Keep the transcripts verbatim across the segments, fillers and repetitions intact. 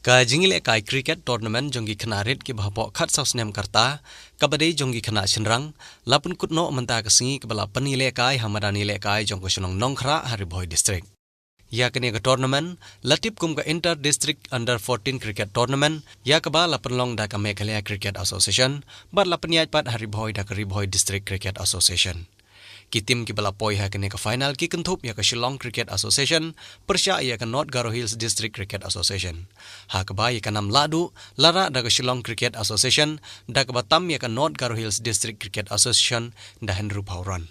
Ka jingïalehkai cricket tournament jong ki khynnah rit kiba hapoh khatsaw snem ka rta, kaba dei jong ki khynnah shynrang, la pynkut noh mynta ka sngi, kaba la pynïalehkai ha madan ïalehkai jong ka shnong Nongkhrah ha Ri Bhoi District. Ïa kane ka tournament la tip kum ka Inter District Under fourteen Cricket Tournament, ïa kaba la pynlong da ka Meghalaya Cricket Association bad la pynïaid pat ha Ri Bhoi da ka Ri Bhoi District Cricket Association. Ki tim kiba la poi ha kane ka final ki kynthup ïa ka Shillong Cricket Association pyrshah ïa ka North Garo Hills District Cricket Association. Ha kaba ïa ka nam lahduh la rah da ka Shillong Cricket Association, da kaba tam ïa ka North Garo Hills District Cricket Association da hynriewphew run.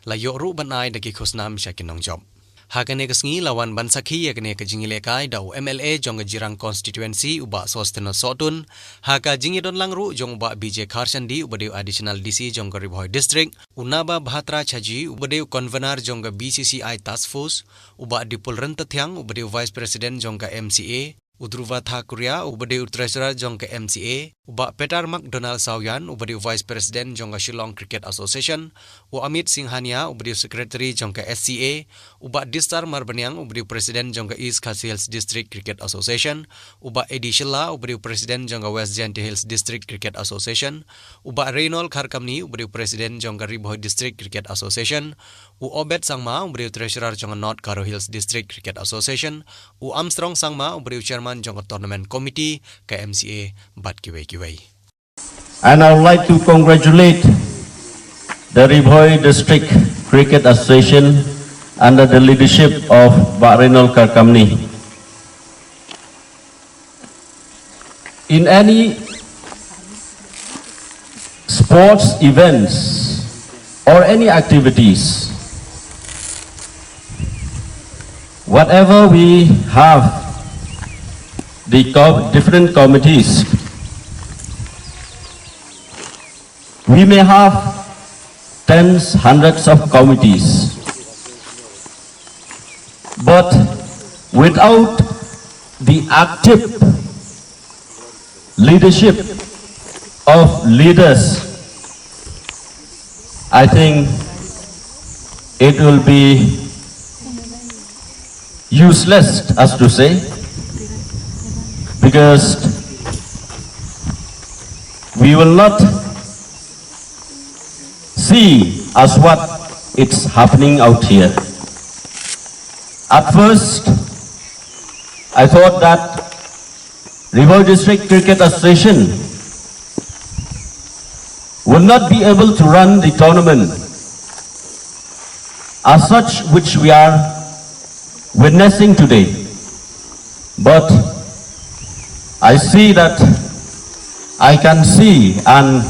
La ïoh ruh ban ai da ki khusnam sha ki nongjop. Ha kane ka sngi la wan ban sakhi ïa kane ka jingïalehkai da u M L A jong ka Jirang Constituency, u Bah Sosthenes Sohtun, ha ka jingïadonlang ruh jong u Bah B J Kharshandi, uba dei u Additional D C jong ka Ri Bhoi District, u Naba Bhatra Chaji, uba dei u Convener jong ka B C C I Task Force, u Bah Dipul Ryntathiang, uba dei u Vice President jong ka M C A, u Dhruva Thakuria, uba dei u Treasurer jong ka M C A, u Bah Peter McDonald Sawian, uba dei u Vice President jong ka Shillong Cricket Association, u Amit Singhania, uba dei u Secretary jong ka S C A, u Bah Distar Marbaniang, uba dei u President jong ka East Khasi Hills District Cricket Association, u Bah Eddie Shylla, uba dei u President jong ka West Jaintia Hills District Cricket Association, u Bah Reynold Kharkamni, uba dei u President jong ka Ri Bhoi District Cricket Association, u Obed Sangma, uba dei u Treasurer jong ka North Garo Hills District Cricket Association, u Armstrong Sangma, uba dei u Chairman jong ka Tournament Committee ka M C A, bad kiwei kiwei. And I would like to congratulate the Ri Bhoi District Cricket Association under the leadership of Bah Reynold Kharkamni. In any sports events or any activities, whatever we have, the co-, different committees, we may have tens, hundreds of committees, but without the active leadership of leaders, I think it will be useless, as to say, because we will not see as what it's happening out here. At first, I thought that Ri Bhoi District Cricket Association will not be able to run the tournament as such which we are witnessing today. But I see that I can see, and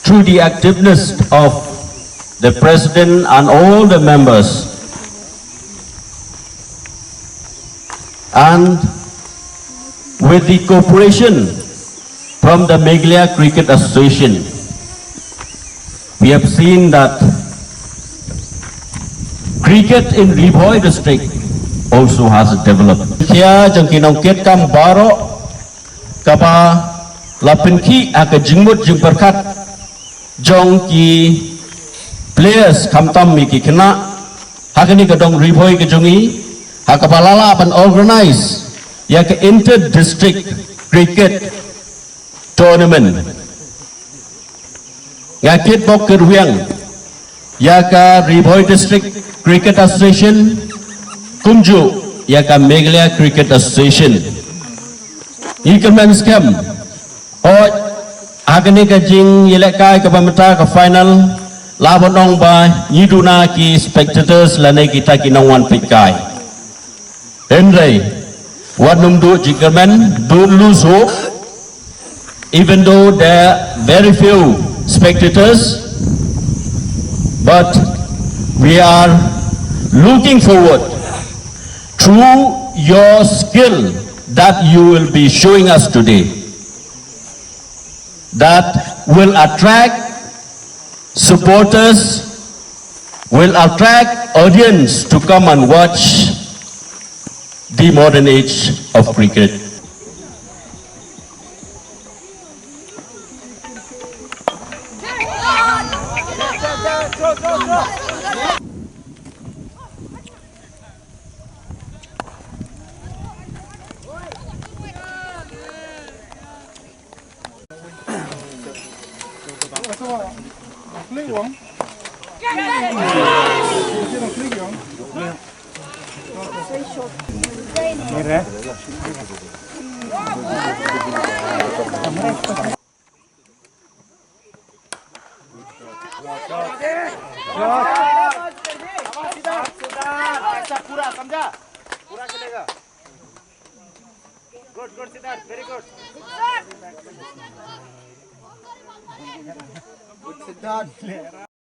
through the activeness of the president and all the members, and with the cooperation from the Meghalaya Cricket Association, we have seen that cricket in Ri Bhoi district also has developed. Khia jong ki nongkitkam baroh kaba la pynkhih ha ka jingmut jingpyrkhat jong ki players, khamtam ïa ki khynnah, ha kane ka dong Ri Bhoi ka jong ngi, ha kaba la lah ban organize ïa ka inter district cricket tournament. Nga kitbok kyrwiang ïa ka Ri Bhoi District Cricket Association, kumjuh ïa ka Meghalaya Cricket Association. Ngi kyrmen skhem, hooid, ha kane ka jingïalehkai kaba mynta ka final, lah ban ong ba ngi duna ki spectators lane kita ki nongwan peitkai. Hynrei wat nym duh jingkyrmen, don't lose hope, even though there are very few spectators, but we are looking forward through your skill that you will be showing us today, that will attract supporters, will attract audience to come and watch the modern age of cricket. ऐसा पूरा समझा, पूरा चलेगा। गुड गुड सिद्धार्थ, वेरी गुड। गुड सिद्धार्थ।